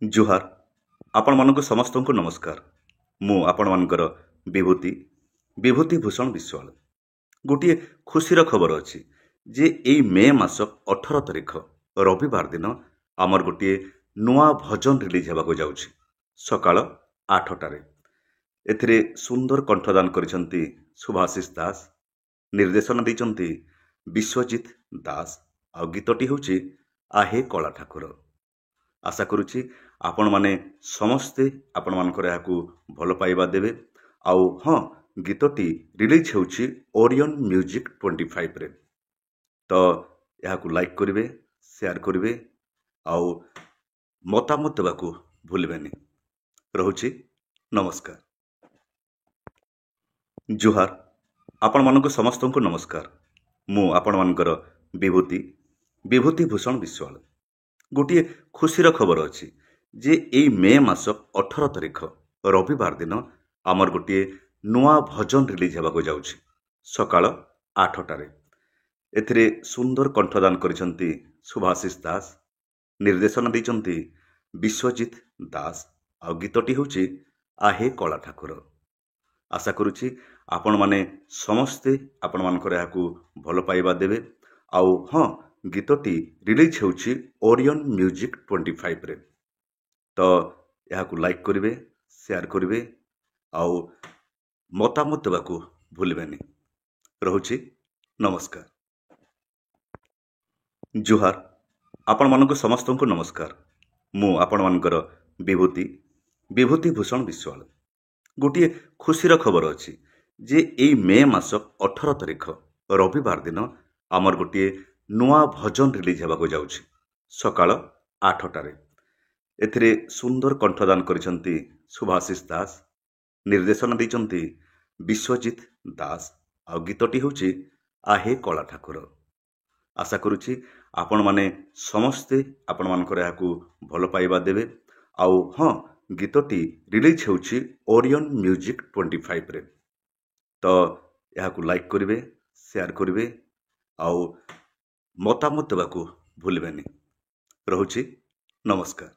ଜୁହାର, ଆପଣମାନଙ୍କୁ ସମସ୍ତଙ୍କୁ ନମସ୍କାର। ମୁଁ ଆପଣମାନଙ୍କର ବିଭୂତି ବିଭୂତି ଭୂଷଣ ବିଶ୍ୱାଳ। ଗୋଟିଏ ଖୁସିର ଖବର ଅଛି ଯେ ଏଇ ମେ ମାସ 18 ତାରିଖ ରବିବାର ଦିନ ଆମର ଗୋଟିଏ ନୂଆ ଭଜନ ରିଲିଜ୍ ହେବାକୁ ଯାଉଛି ସକାଳ 8ଟାରେ। ଏଥିରେ ସୁନ୍ଦର କଣ୍ଠଦାନ କରିଛନ୍ତି ସୁଭାଶିଷ ଦାସ, ନିର୍ଦ୍ଦେଶନା ଦେଇଛନ୍ତି ବିଶ୍ୱଜିତ ଦାସ, ଆଉ ଗୀତଟି ହେଉଛି ଆହେ କଳା ଠାକୁର। ଆଶା କରୁଛି ଆପଣମାନେ ସମସ୍ତେ ଆପଣମାନଙ୍କର ଏହାକୁ ଭଲ ପାଇବା ଦେବେ। ଆଉ ହଁ, ଗୀତଟି ରିଲିଜ୍ ହେଉଛି ଓରିଅନ୍ ମ୍ୟୁଜିକ୍ 25ରେ। ତ ଏହାକୁ ଲାଇକ୍ କରିବେ, ସେୟାର କରିବେ ଆଉ ମତାମତ ଦେବାକୁ ଭୁଲିବେନି। ରହୁଛି, ନମସ୍କାର। ଜୁହାର, ଆପଣମାନଙ୍କୁ ସମସ୍ତଙ୍କୁ ନମସ୍କାର। ମୁଁ ଆପଣମାନଙ୍କର ବିଭୂତି ବିଭୂତି ଭୂଷଣ ବିଶ୍ୱାଳ। ଗୋଟିଏ ଖୁସିର ଖବର ଅଛି ଯେ ଏଇ ମେ ମାସ 18 ତାରିଖ ରବିବାର ଦିନ ଆମର ଗୋଟିଏ ନୂଆ ଭଜନ ରିଲିଜ୍ ହେବାକୁ ଯାଉଛି ସକାଳ 8ଟାରେ। ଏଥିରେ ସୁନ୍ଦର କଣ୍ଠଦାନ କରିଛନ୍ତି ସୁଭାଶିଷ ଦାସ, ନିର୍ଦ୍ଦେଶନା ଦେଇଛନ୍ତି ବିଶ୍ୱଜିତ ଦାସ, ଆଉ ଗୀତଟି ହେଉଛି ଆହେ କଳା ଠାକୁର। ଆଶା କରୁଛି ଆପଣମାନେ ସମସ୍ତେ ଆପଣମାନଙ୍କର ଏହାକୁ ଭଲ ପାଇବା ଦେବେ। ଆଉ ହଁ, ଗୀତଟି ରିଲିଜ୍ ହେଉଛି ଓରିଅନ୍ ମ୍ୟୁଜିକ୍ 25ରେ। ତ ଏହାକୁ ଲାଇକ୍ କରିବେ, ସେୟାର କରିବେ ଆଉ ମତାମତ ଦେବାକୁ ଭୁଲିବେନି। ରହୁଛି, ନମସ୍କାର। ଜୁହାର, ଆପଣମାନଙ୍କୁ ସମସ୍ତଙ୍କୁ ନମସ୍କାର। ମୁଁ ଆପଣମାନଙ୍କର ବିଭୂତି ବିଭୂତି ଭୂଷଣ ବିଶ୍ୱାଳ। ଗୋଟିଏ ଖୁସିର ଖବର ଅଛି ଯେ ଏଇ ମେ ମାସ 18 ତାରିଖ ରବିବାର ଦିନ ଆମର ଗୋଟିଏ ନୂଆ ଭଜନ ରିଲିଜ୍ ହେବାକୁ ଯାଉଛି ସକାଳ 8ଟାରେ। ଏଥିରେ ସୁନ୍ଦର କଣ୍ଠଦାନ କରିଛନ୍ତି ସୁଭାଶିଷ ଦାସ, ନିର୍ଦ୍ଦେଶନା ଦେଇଛନ୍ତି ବିଶ୍ୱଜିତ ଦାସ, ଆଉ ଗୀତଟି ହେଉଛି ଆହେ କଳା ଠାକୁର। ଆଶା କରୁଛି ଆପଣମାନେ ସମସ୍ତେ ଆପଣମାନଙ୍କର ଏହାକୁ ଭଲ ପାଇବା ଦେବେ। ଆଉ ହଁ, ଗୀତଟି ରିଲିଜ୍ ହେଉଛି ଓରିଅନ୍ ମ୍ୟୁଜିକ୍ 25ରେ। ତ ଏହାକୁ ଲାଇକ୍ କରିବେ, ସେୟାର କରିବେ ଆଉ ମତାମତ ଦେବାକୁ ଭୁଲିବେନି। ରହୁଛି, ନମସ୍କାର।